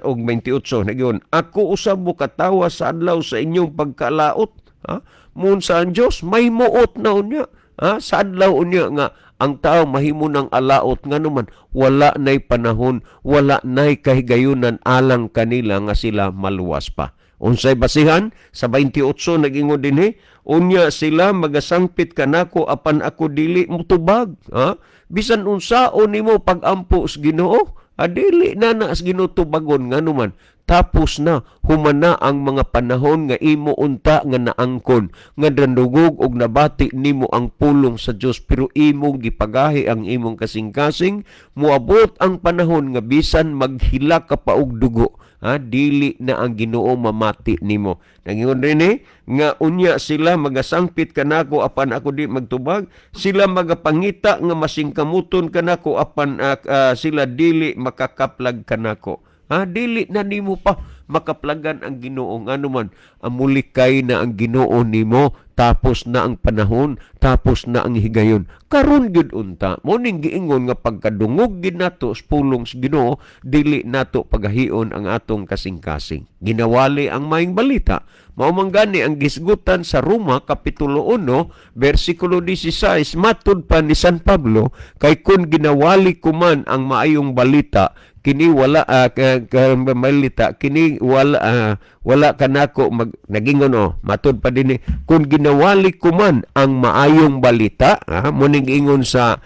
A: og 28 nagingon, "Ako usab mo katawa sa adlaw sa inyong pagkalaot." Ha? Mun sa ang Dios may muot na unya. Ha? Sa adlaw unya nga ang tao mahimo ng alaot, nganuman wala nay panahon, wala nay kahigayunan alang kanila nga sila maluwas pa. Unsay basihan? Sa 28 nagingon dinhi, unya sila magasangpit kanako apan ako dili mutubag. Ha? Bisan unsaon nimo pagampo sa Ginoo, dili na na sa Ginoo tubagon, nganuman tapos na, human na ang mga panahon nga imo unta nga naangkon nga dandugog og nabati nimo ang pulong sa Dios, pero imong gipagahi ang imong kasing-kasing. Moabot ang panahon nga bisan maghilak ka pa og dugo, ha, dili na ang Ginoo mamati nimo. Nangingon rin eh, nga unya sila magasangpit kanako apan ako di magtubag, sila magapangita nga masingkamuton kanako apan sila dili makakaplag kanako. Ha, dili na nimo pa makaplagan ang Ginoo, nganuman amulikay na ang Ginoo nimo, tapos na ang panahon, tapos na ang higayon. Karon gyud unta, mo ning giingon nga pagkadungog gid nato sa pulong sa Ginoo, dili nato pagahion ang atong kasing-kasing. Ginawali ang maayong balita. Mao man gani ang gisgutan sa Roma kapitulo 1 bersikulo 16, matud pa ni San Pablo, kay kun ginawali ko man ang maayong balita, kini wala balita kini wala wala kanako mag nagingon. Oh, matud pa dinhi, kun ginawali ko man ang maayong balita, muning ingon sa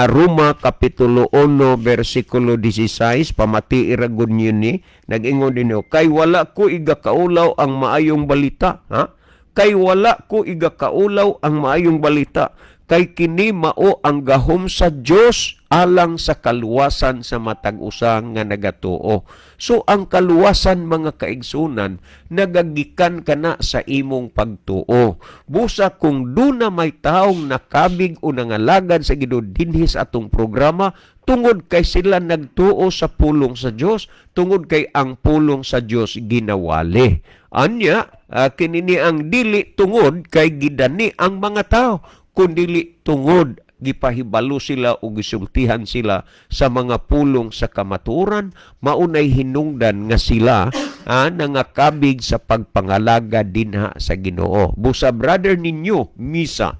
A: Roma kapitulo 1 bersikulo 16, pamati ra gud yun ni nag-ingon dinhi, kay wala ko igakaulaw ang maayong balita, ha, kay wala ko igakaulaw ang maayong balita, kay kini mao ang gahom sa Dios alang sa kaluwasan sa matag usa nga nagatuo. So ang kaluwasan, mga kaigsunan, nagagikan kana sa imong pagtuo. Busa kung duna may taong nakabig o nangalagad sa Ginoo dinhi sa atong programa, tungod kay sila nagtuo sa pulong sa Dios, tungod kay ang pulong sa Dios ginawali. Anya, kinini ang dili tungod kay gidani ang mga tao, kundili tungod gipahibalo sila o gisultihan sila sa mga pulong sa kamatuoran, maunay hinungdan nga sila nangakabig sa pagpangalaga dinha sa Ginoo. Busa brother ninyo, misa,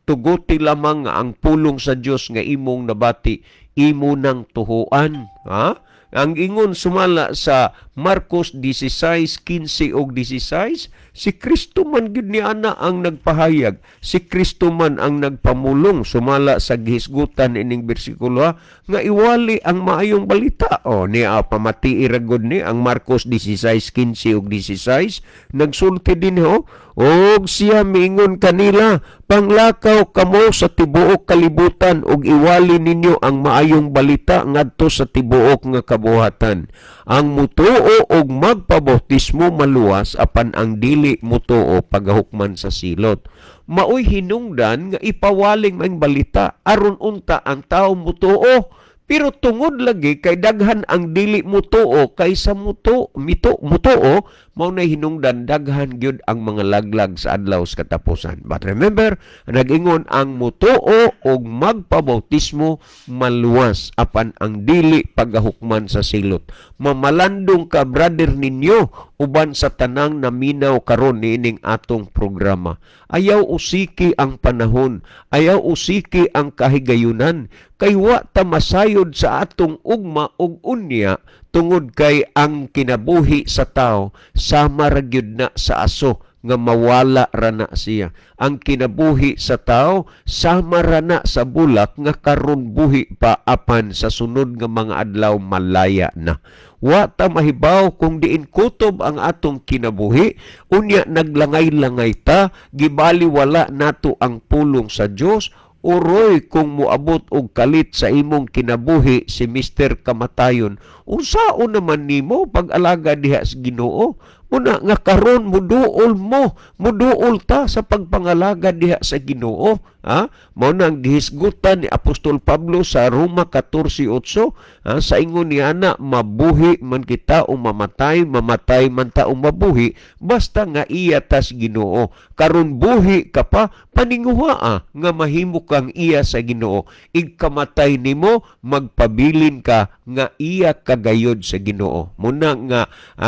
A: tuguti lamang nga ang pulong sa Dios nga imong nabati, imo nang tuhuan, ha? Ang ingon sumala sa Marcos 16:15 ug 16, si Kristo man gyud ni ana ang nagpahayag, si Kristo man ang nagpamulong sumala sa gihisgutan ining bersikulo, ha, nga iwali ang maayong balita. O niya pamatii ra gud ni ang Marcos 16:15 ug 16, nagsulti din ho, "Og siya miingon kanila, 'Panglakaw kamo sa tibuok kalibutan ug iwali ninyo ang maayong balita ngadto sa tibuok nga kabuhatan. Ang mutuo og magpabautismo maluwas, apan ang dili mutuo pagahukman sa silot.'" Maoy hinungdan nga ipawaling maayong balita aron unta ang tao mutuo. Pero tungod lagi kay daghan ang dili mutuo kaysa muto mito mutuo, mao na hinungdan daghan gyud ang mga laglag sa adlaw sa katapusan. But remember, nag-ingon ang mutuo og magpabautismo maluwas, apan ang dili pagahukman sa silot. Mamalandong ka, brother ninyo, uban sa tanang naminaw karon niining atong programa. Ayaw usiki ang panahon, ayaw usiki ang kahigayunan, kay wa ta masayod sa atong ugma ug unya, tungod kay ang kinabuhi sa tao sama ra gyud na sa aso nga mawala ra na siya. Ang kinabuhi sa tao sama ra na sa bulak nga karon buhi pa, apan sa sunod nga mga adlaw malaya na. Wa ta mahibaw kung diin kutob ang atong kinabuhi. Unya naglangay-langay ta, gibaliwala nato ang pulong sa Dios. Uroy kung moabot og kalit sa imong kinabuhi si Mr. Kamatayon, unsaon naman nimo pag-alaga diha sa Ginoo? Muna nga karon muduol mo, muduol ta sa pagpangalaga diha sa Ginoo, ha? Mao na ang gihisgutan ni Apostol Pablo sa Roma 14:8, ha? Sa ingon niya na mabuhi man kita o mamatay, mamatay man ta o mabuhi, basta nga iya tas Ginoo. Karon buhi ka pa, paninguhaa nga mahimo kang iya sa Ginoo. Igkamatay nimo, magpabilin ka nga iya kagayod sa Ginoo. Muna nga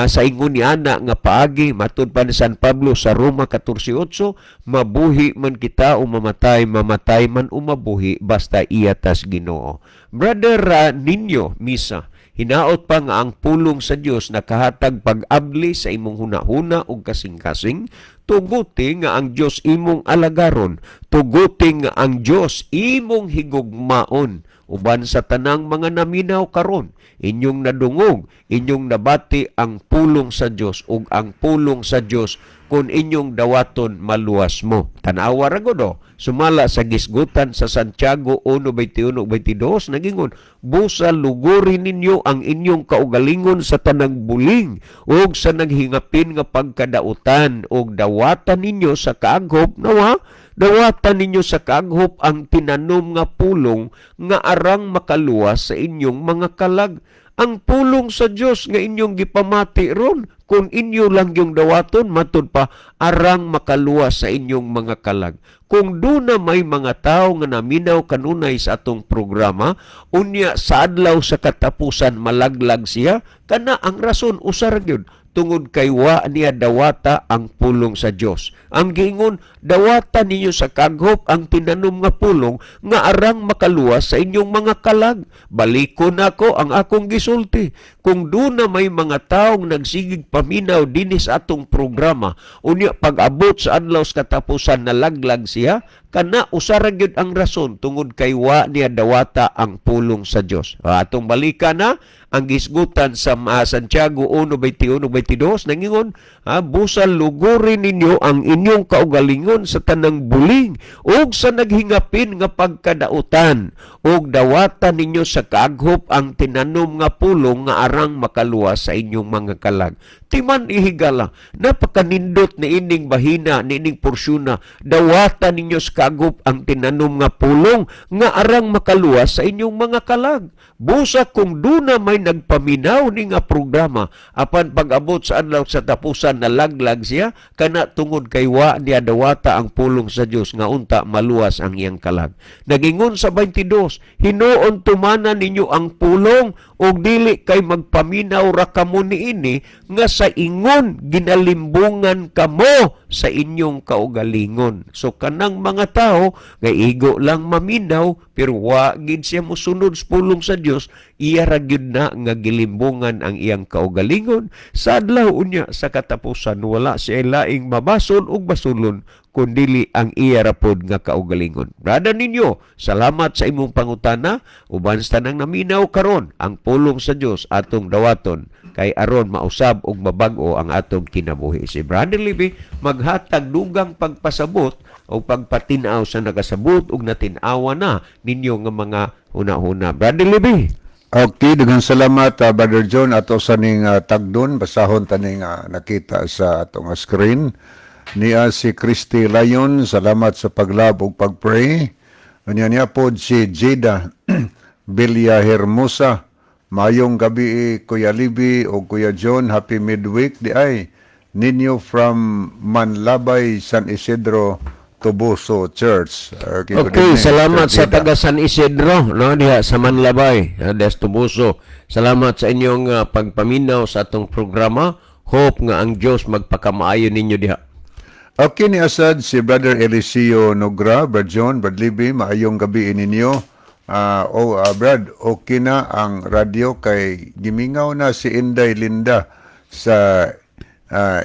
A: sa ingon ni ana nga paagi, matud pa ni San Pablo sa Roma 14:8, mabuhi man kita o mamatay, mamatay man o mabuhi, basta iya tas Ginoo. Brother ninyo, Misa, hinaot pa nga ang pulong sa Dios nakahatag pag-abli sa imong hunahuna ug kasing-kasing. Tuguti nga ang Dios imong alagaron, tuguti nga ang Dios imong higugmaon. Uban sa tanang mga naminaw karon, inyong nadungog, inyong nabati ang pulong sa Dios, ug ang pulong sa Dios kung inyong dawaton maluwas mo. Tanawa ra gud, oh. Sumala sa gisgutan sa Santiago 1:21-22, nagingon, "Busa luguri ninyo ang inyong kaugalingon sa tanang buling ug sa naghingapin nga pagkadautan, ug dawatan ninyo sa kaaghop," nawa, "dawatan ninyo sa kaaghop ang tinanom nga pulong nga arang makaluwas sa inyong mga kalag." Ang pulong sa Dios nga inyong gipamati ron, kung inyo lang yung dawaton, matud pa, arang makaluwas sa inyong mga kalag. Kung duna may mga tao nga naminaw kanunay sa atong programa, unya sa adlaw sa katapusan malaglag siya, kana ang rason usa ra gyud, tungod kay wa niya dawata ang pulong sa Dios. Ang giingon, dawata ninyo sa kaghop ang tinanom nga pulong nga arang makaluwas sa inyong mga kalag. Balikon nako ang akong gisulti. Kung duna may mga taong nagsigig paminaw dinhi sa atong programa, unya pag-abot sa adlaw sa katapusan nalaglag siya, kana usa ra gyud ang rason, tungod kay wa niya dawata ang pulong sa Dios. Atong balikan na ang gisgutan sa Santiago 1:21-22, nangingon, ha, "Busa luguri ninyo ang inyong kaugalingon sa tanang buling ug sa naghingapin nga pagkadautan, ug dawatan ninyo sa kaaghop ang tinanom nga pulong nga arang makaluwas sa inyong mga kalag." Timan ihigala, napakanindot ni ining bahina, ni ining porsyuna, dawatan ninyo sa kaaghop ang tinanom nga pulong nga arang makaluwas sa inyong mga kalag. Busa kung duna may nagpaminaw ni nga programa, apan pag-abot sa adlaw sa tapusan nalaglag siya, kana tungod kay wa niya dawata ang pulong sa Dios nga unta maluwas ang iyang kalag. Nagingon sa 22, "Hinuon tumana ninyo ang pulong ug dili kay magpaminaw ra kamo niini nga sa ingon ginalimbungan kamo."
C: sa inyong kaugalingon. So kanang mga tao nga igo lang maminaw pero wa gid siya mosunod sa pulong sa Dios, iya ra gyud na nga gilimbungan ang iyang kaugalingon. Sa adlaw unya sa katapusan, wala siya laing mabason ug basulon kundili ang iya ra pod nga kaugalingon. Brother ninyo, salamat sa imong pangutana. Uban sa tanang naminaw karon, ang pulong sa Dios atong dawaton kay aron mausab ug mabag-o ang atong kinabuhi. Si Brother Libby maghatag dugang pagpasabot o pagpatin-aw sa nagasabot ug natin-awa na ninyo nga mga huna-huna. Brother Libby.
B: Okay, daghang salamat, Brother John. Ato sa ning tagdon, basahon taning nakita sa atong screen. Niya si Christy Lyon, salamat sa pag-love ug pag-pray. Unya niya pod si Jada Villa Hermosa. Mayong gabi, Kuya Libby o Kuya John, happy midweek di ay. Ninyo from Manlabay, San Isidro, Toboso Church. Okay, good
A: Okay,
B: evening,
A: salamat
B: Sister
A: sa
B: Jada.
A: Taga San Isidro, no, diha sa Manlabay, des Toboso. Salamat sa inyong pagpaminaw sa atong programa. Hope nga ang Dios magpakamaayo ninyo diha.
B: Okay ni Asad si Brother Eliseo Nogra, Brad John, Brad Libby, maayong gabi ninyo. Oh, Brad, okay na ang radyo kay gimingaw na si Inday Linda sa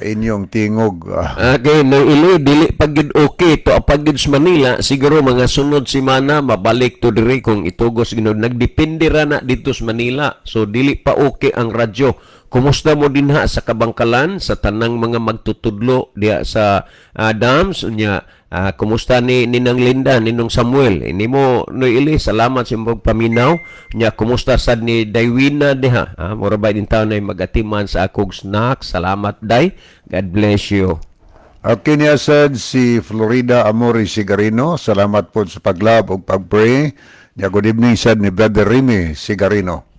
B: inyong tingog.
A: Okay, no ili dili pag gyud okay to pag gyud sa Manila, siguro mga sunod semana mabalik to diri kung itugos Ginoo. Nagdepende ra na dito sa Manila. So dili pa okay ang radyo. Kumusta mo dinha sa Kabangkalan sa tanang mga magtutudlo diha sa Dams unya, kumusta ni Ninang Linda, Ninong Samuel? Ini mo no ili, salamat sa imong pagpaminaw. Nya kumusta sad ni Daywina diha? Mura ba din taon ay magatiman sa akong snack. Salamat, Day. God bless you.
B: Okay ni Asad si Florida Amori Sigarino, salamat po sa pag-love ug pag-pray. Ya, good evening sad ni Brother Remy Sigarino.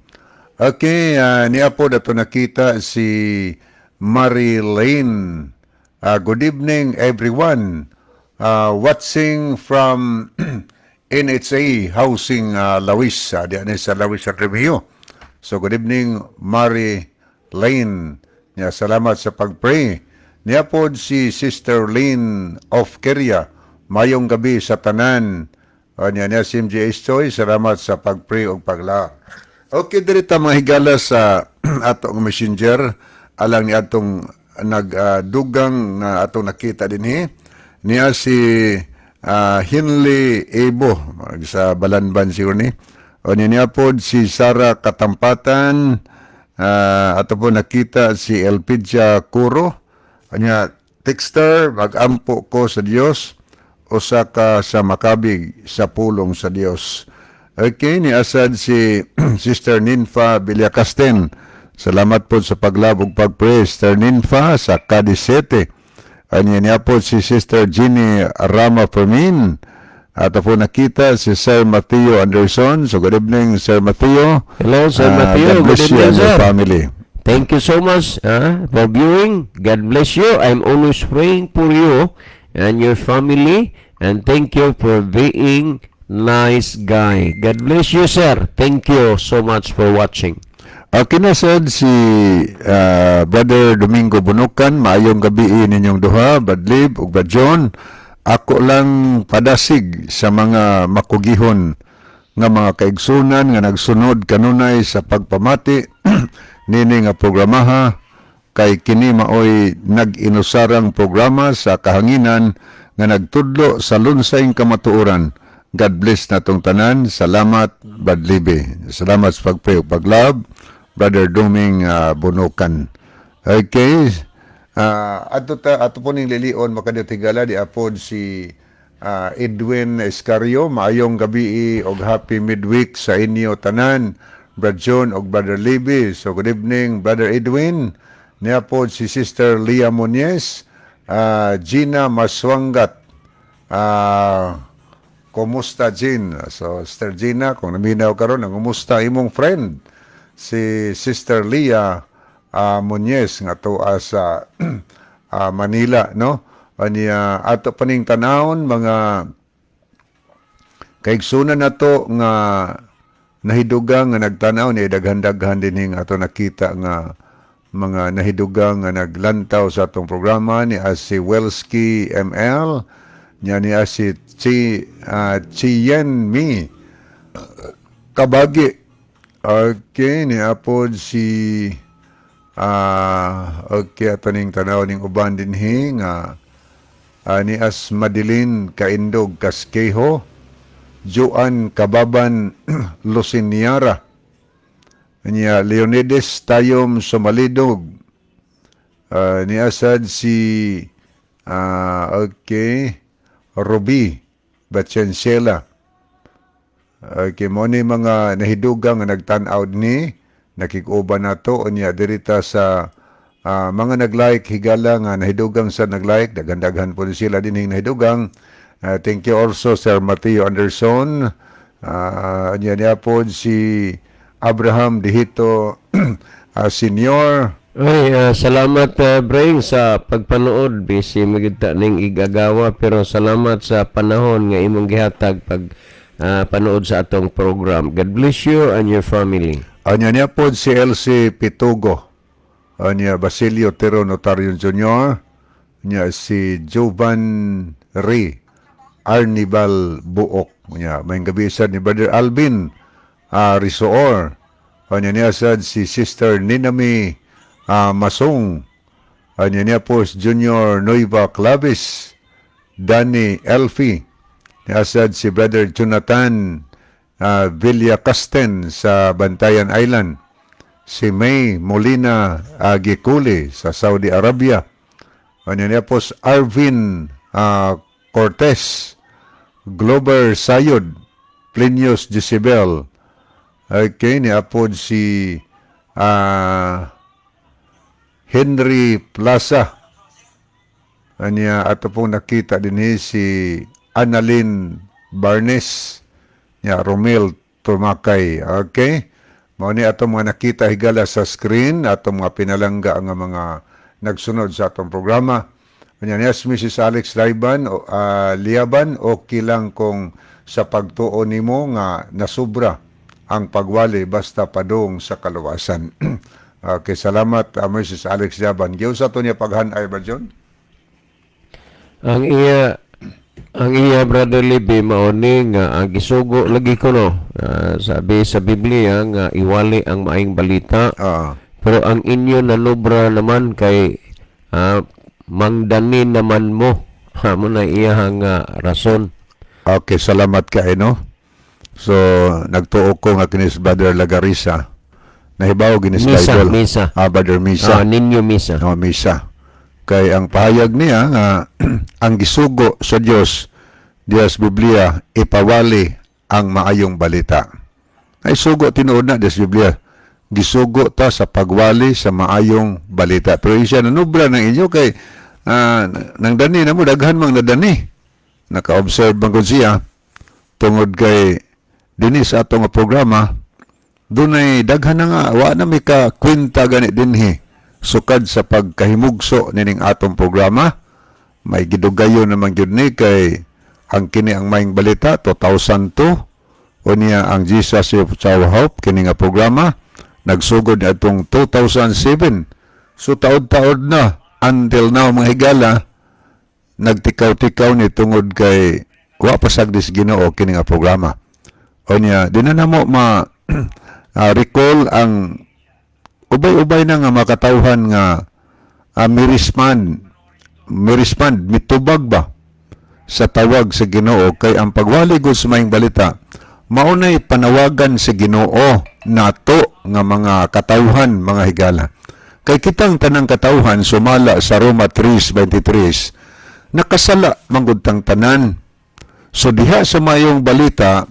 B: Okay, niya po dato nakita si Marie Lane. Good evening, everyone. Watching from NHA Housing Lawis, diyan sa Lawis sa Remigio. So good evening, Marie Lane. Ya, salamat sa pag-pray. Niya po si Sister Lynn of Korea. Mayong gabi sa tanan. Niya niya si MJ Choi, salamat sa pag-pray ug pagla. Okay, diri ta, mga higala, sa atong messenger alang ni atong nagdugang nga atong nakita dinhi. Niya si Hinley Ebo sa Balanban siguro ni. O niya niya pod si Sara Katampatan, ato po nakita si Elpidia Curo. Anya texter, magampo ko sa Dios usa ka sa makabig sa pulong sa Dios. Okay, ni asad si Sister Ninfa Villacasten. Salamat po sa pag-love ug pag-pray, Sister Ninfa sa Cadiz City. Anya niya po si Sister Jeannie Rama Fermin. At po nakita si Sir Mateo Anderson. So good evening, Sir Mateo.
A: Hello, Sir Mateo.
B: God bless
A: Good
B: you
A: evening,
B: and your
A: sir.
B: family.
A: Thank you so much for viewing. God bless you. I'm always praying for you and your family. And thank you for being nice guy. God bless you, sir. Thank you so much for watching.
B: Okay na sad si Brother Domingo Bunukan, maayong gabi ninyong duha, Brad Lib ug Brad John. Ako lang padasig sa mga makugihon nga mga kaigsunan nga nagsunod kanunay sa pagpamati nini nga programaha kay kini maoy nag-inusarang programa sa kahanginan nga nagtudlo sa lunsayng kamatuoran. God bless natong tanan. Salamat, Brad Libe. Salamat sa pag-pray ug pag-love, Brother Doming Bunukan. Okay. Ato ta ato po ning lilion makadiyot, higala, di apod si Edwin Escario. Maayong gabi og happy midweek sa inyo tanan, Brad John og Brother Libby. So good evening, Brother Edwin. Niya po si Sister Leah Muñez, Gina Maswangat. Kumusta, Jean? So Sister Gina, kung naminaw karon, ang kumusta imong friend si Sister Leah Muñez nga tuwa sa Manila, no? Anya ato paning tanawon mga kaigsunan nato nga nahidugang nga nagtanaw ni daghan-daghan din ato nakita nga Mga nahidugang nga naglantaw sa atong programa ni as si Welski ML nya, ni as si Chi Chien Mi Kabagi. Okay, ni apod si okay, ato ning tanaw ning uban dinhi nga ni as Madeline Kaindog Kaskeho, Joan Kababan Luciniara niya, Leonides Tayom Sumalidog, ni asad si okay, Ruby Bachencela. Okay, mo ni mga nahidugang nga nagtan-aw ni nakig-uban nato. Unya dirita sa mga nag-like, higala nga nahidugang sa nag-like, daghan-daghan po ni sila dinhing nahidugang. Thank you also, Sir Mateo Anderson. Unya niya po si Abraham Dihito Senior.
A: Ay, salamat, Breng, sa pagpanood. Busy magyud ta ning igagawa pero salamat sa panahon nga imong gihatag pag panood sa atong program. God bless you and your family.
B: Anya niya po si LC Pitugo. Anya Basilio Tero Notario Jr. Nya si Jovan Ray Arnibal Buok. Nya may gabi sad ni Brother Alvin Risoor. Anya niya sad si Sister Ninami Masong. Anya niya po si Junior Nueva Clavis. Danny Elfie. Niya sad si Brother Jonathan Villacasten sa Bantayan Island. Si May Molina Giculi sa Saudi Arabia. Anya niya po si Arvin Cortez, Glover Sayod, Plinius Jezebel. Okay, ni apod si Henry Plaza. Anya ato pong nakita din si Annalyn Barnes nya Romel Tumakay. Okay? Mao ni ato mga nakita, higala, sa screen, ato mga pinalangga nga mga nagsunod sa atong programa. Anya yes, Mrs. Alex Laiban o Liaban, okay lang kung sa pagtuo nimo nga nasubra ang pagwali basta padung sa kaluwasan. Okay, salamat, Mrs. Alex Liaban. Giunsa to niya paghanay ba, John?
A: Ang iya, Brother Libby, mao ni nga ang gisugo lagi ko, no, sabi sa Biblia nga iwali ang maayong balita. Pero ang inyo nanubra naman kay mangdani naman mo. Ha, mo na iyang rason.
B: Okay, salamat kay, no. So, nagtuo ko nga kinis Brother Lagarisa. Nahibaw ginis
A: Misa,
B: Bible.
A: Misa.
B: Ah, Brother Misa.
A: Ah, ninyo Misa.
B: No, Misa. Kay ang pahayag niya nga ang gisugo sa Dios Dios Biblia ipawali ang maayong balita. Ay sugo tinuod na Dios Biblia. Gisugo ta sa pagwali sa maayong balita. Pero siya nanubra ng inyo kay nang dani na mo, daghan mang nadani. Naka-observe man gud siya tungod kay dinhi sa atong programa dunay daghan na nga wa na mi ka kwenta gani dinhi sukad sa pagkahimugso nining atong programa. May gidugayon naman gyud ni kay ang kini ang Maayong Balita 2002, unya ang Jesus is Our Hope kini nga programa nagsugod atong 2007, so taod-taod na until now, mga higala, nagtikaw-tikaw ni tungod kay wa pa sagdi sa Ginoo kini nga programa. Unya di na namo ma recall ang ubay-ubay na nga makatawhan nga mi-respond, mitubag ba sa tawag sa Ginoo, kay ang pagwali gud sa maayong balita maunay panawagan sa Ginoo nato nga mga katawhan, mga higala, kay kitang tanang katawhan, sumala sa Roma 3:23, nakasala manggod tang tanan. So diha sa maayong balita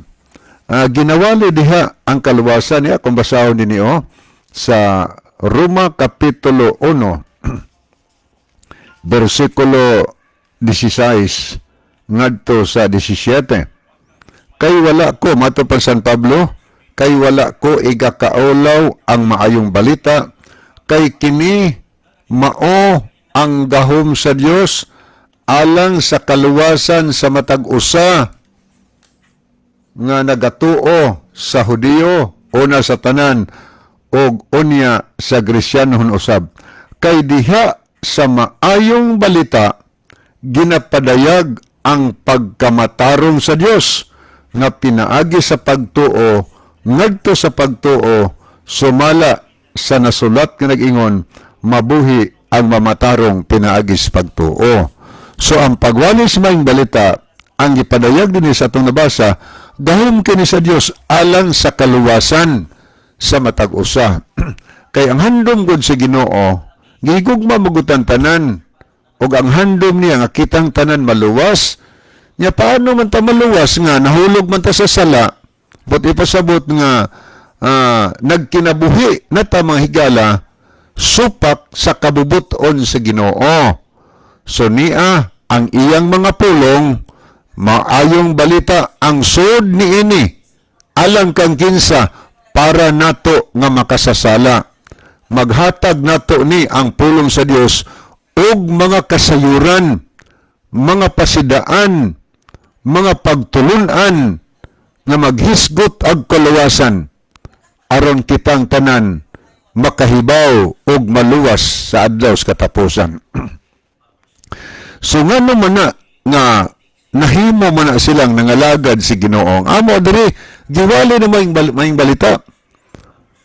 B: ginawali diha ang kaluwasan niya. Kung basahon ninyo sa Roma Kapitulo 1 versikulo 16 ngadto sa 17, "Kay wala ko," mato pa San Pablo, "kay wala ko igakaulaw ang maayong balita, kay kini mao ang gahom sa Dios alang sa kaluwasan sa matag usa nga nagatuo, sa Hudiyo una sa tanan ug unya sa Gresyanhon usab." Kay diha sa maayong balita ginapadayag ang pagkamatarong sa Dios nga pinaagi sa pagtuo ngadto sa pagtuo, sumala sa nasulat nga nag-ingon, "Mabuhi ang mamatarong pinaagi sa pagtuo." So ang pagwali sa maayong balita, ang gipadayag dinhi sa atong nabasa, gahom kini sa Dios alang sa kaluwasan sa matag usa. Kay ang handom gud sa Ginoo, gigugma man gud tanan, ug ang handom niya nga kitang tanan maluwas. Nya paano man ta maluwas nga nahulog man ta sa sala? But ipasabot nga nagkinabuhi na ta, mga higala, supak sa kabubuton sa Ginoo. So niya ang iyang mga pulong, maayong balita, ang sud niini alang kang kinsa? Para nato nga makasasala. Maghatag nato ni ang pulong sa Dios og mga kasayuran, mga pasidaan, mga pagtulunan nga maghisgot ag kaluwasan aron kitang tanan makahibaw og maluwas sa adlaw sa katapusan. So ngano man na nga nahimo man na silang nangalagad si Ginoo? Ang amo diri giwali na maayong balita.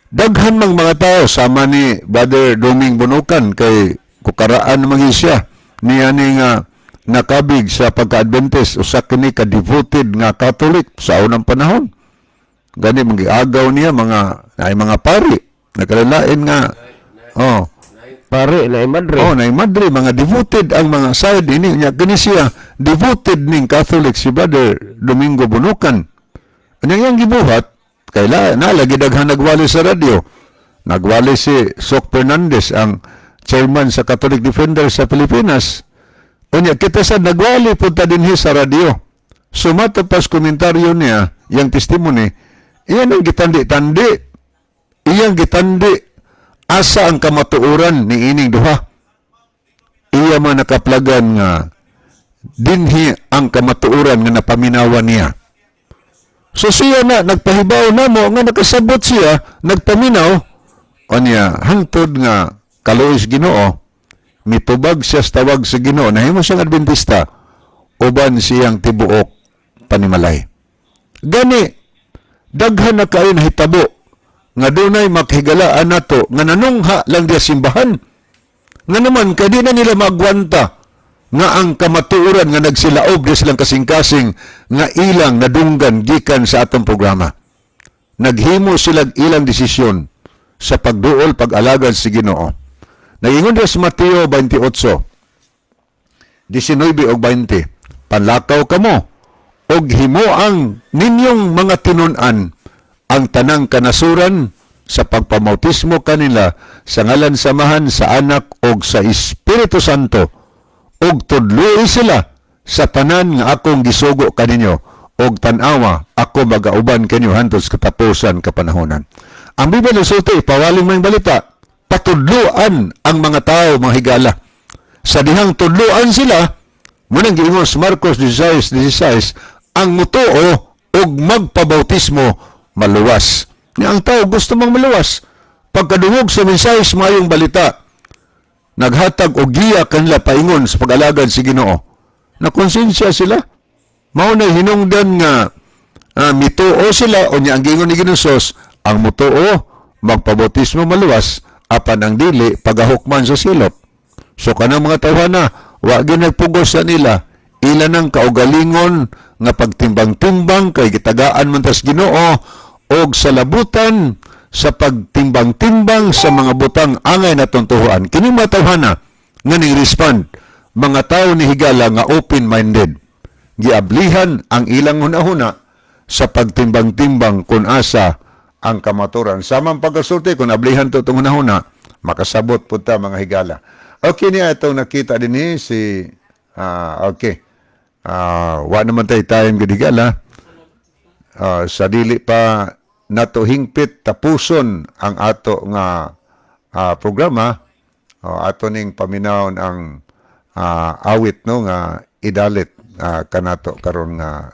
B: Daghan mang mga tao sama ni Brother Doming Bunukan, kay kukaraan naman siya niya ni nga nakabig sa pagka-Adventist, usa kini ka devoted nga Catholic sa unang panahon. Gani magiagaw niya mga ay mga pari nakalalain nga, oh.
A: Pare na madre.
B: Oh, na madre, mga devoted ang mga side ini niya. Kini siya devoted ning Catholic, si Brother Domingo Bunukan. Ano yang gibuhat kay la na lagi daghan nagwali sa radyo. Nagwali si Sok Fernandez, ang chairman sa Catholic Defender sa Pilipinas. Unya kita sa nagwali punta dinhi sa radyo. Sumata pas komentaryo niya, yang testimony, iyan ang gitandi-tandi. Iyang gitandi asa ang kamatuoran ni ining duha. Iya man nakaplagan nga dinhi ang kamatuoran nga napaminawan niya. So siya na nagpahibaw namo nga nakasabot siya, nagpaminaw unya hangtod nga kaluoy sa Ginoo, mitubag siya sa tawag sa Ginoo, nahimo siyang Adventista uban siyang tibuok panimalay. Gani daghan na kaayo nahitabo nga dunay makhigalaan nato nga nanungha lang diya simbahan, nga naman kay di na nila maagwanta nga ang kamatuoran nga nagsilaob di silang kasing-kasing nga ilang nadunggan gikan sa atong programa. Naghimo sila ilang desisyon sa pagduol pag-alagad sa Ginoo. Nagingon diya sa Mateo 28, 19 ug 20, "Panlakaw kamo og himuang ninyong mga tinun-an ang tanang kanasuran sa pagpamautismo kanila sa ngalan sa Amahan, sa Anak ug sa Espiritu Santo, ug tudloi sila sa tanan nga akong gisugo kaninyo, ug tan-awa, ako magauban kanyo hangtod sa katapusan kapanahonan." Ang Biblia nagsulti, pawaling maayong balita, patudluan ang mga tao, mga higala. Sa dihang tudluan sila, munang giingon sa Marcos 16:16, ang mutuo ug magpabautismo maluwas. Ni ang tao gusto mang maluwas. Pagkadungog sa mensahe sa maayong balita, naghatag og giya kanila paingon sa pag-alagad sa Ginoo. Nakonsensya sila. Mao na hinungdan nga mituo sila o niya ang giingon ni Ginoong Hesus, ang mutuo magpabautismo maluwas, apan ang dili pagahukman sa silot. So kanang mga tawhana, wa gyud nagpugos sa nila, ila nang kaugalingon nga pagtimbang-timbang kay gitagaan man tas Ginoo og sa labutan sa pagtimbang-timbang sa mga butang angay natong tuhuan. Kini mga tawhana nga ning respond, mga tao ni higala nga open-minded. Giablihan ang ilang hunahuna sa pagtimbang-timbang kung asa ang kamaturan. Samang pagkasulti, kung ablihan to itong hunahuna, makasabot po ta, mga higala. Okay niya itong nakita din ni si okay. Wa naman tayo time gid, higala. Sa dili pa nato hingpit tapuson ang ato nga programa, ato ning paminawon ang awit, no, nga idalit kanato karon nga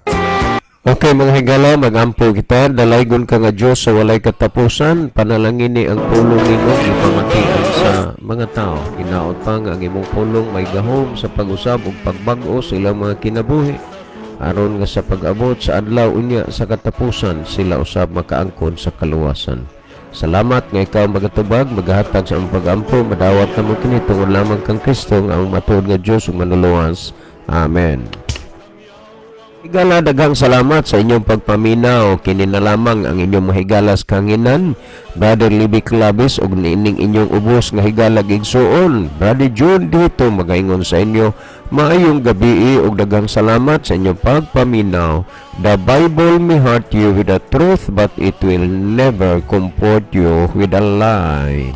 A: Okay, mga higala, magampo kita. Dalaygon ka nga Diyos sa walay katapusan. Panalangini ang pulong nimo ipamatian sa mga tao. Hinaot pa nga ang imong pulong may gahom sa pag-usab ug pagbag-o sa ilang mga kinabuhi. Aron nga sa pag-abot sa adlaw unya sa katapusan, sila usab makaangkon sa kaluwasan. Salamat nga ikaw magatubag, magahatag sa among pag-ampo, madawat namo kini tungod lamang kang Kristo nga ang matuod nga Dios ug manluluwas. Amen. Higala, daghang salamat sa inyong pagpaminaw. Kini na lamang ang inyong mahigalas kanginan. Brother Libby Clavis og niining inyong ubos nga higala igsuon. Brother June dito magaingon sa inyo. Maayong gabi ug daghang salamat sa inyong pagpaminaw. The Bible may hurt you with the truth, but it will never comfort you with a lie.